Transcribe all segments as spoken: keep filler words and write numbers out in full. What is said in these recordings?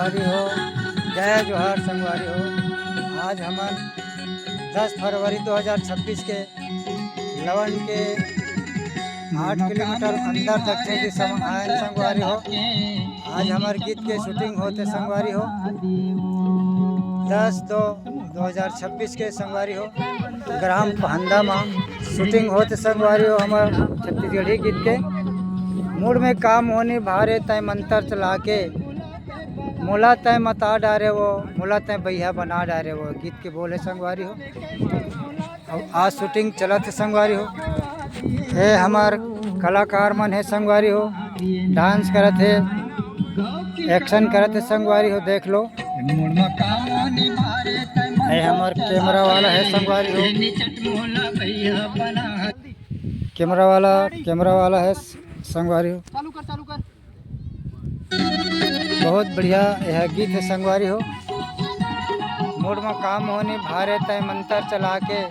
संगवारी हो, जय जोहार संगवारी हो। आज हमन दस फरवरी दो हज़ार छब्बीस के लवन के आठ किलोमीटर अंदर दक्षिण दिशा में आयन संगवारी हो। आज हमर गीत के shooting होथे संगवारी हो, दस दो दो हज़ार छब्बीस के संगवारी हो। ग्राम पहंदा मा shooting होथे संगवारी हो, हमर छत्तीसगढ़ी गीत के। मुड़ में काम होनी भारे तय मंतर चला के, मोला तय मता डारे वो, मोला तय बइहा बना डारे वो, गीत के बोल हे संगवारी हो। अउ आज shooting चलत हे संगवारी हो। ए हमर कलाकार मन हे संगवारी हो, dance करत हे, action करत हे संगवारी हो, देख लो। ए हमर camera वाला हे संगवारी हो, camera वाला, camera वाला हे संगवारी हो। बहुत बढ़िया यह गीत हे संगवारी हो। मुड़ म काम होनी भारे तय मंतर चला के,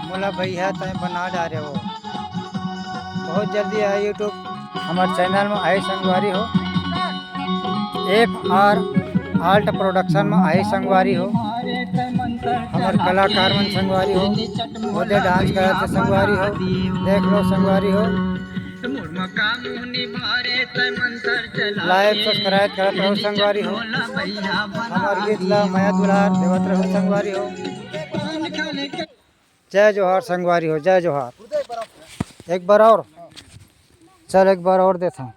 मोला बइहा तय बना डारे वो। बहुत जल्दी आही YouTube हमर channel में आही संगवारी हो। F R Alt Production में आही संगवारी हो। हमर कलाकार मन संगवारी हो, ओदे dance करत हे संगवारी हो, देख लो संगवारी हो। Like subscribe करत रहो संगवारी हो, हमर गीत ला मया दुलार देवत रहो संगवारी हो। जय जोहार संगवारी हो, जय जोहार। एक बार और, चल एक बार और देथन।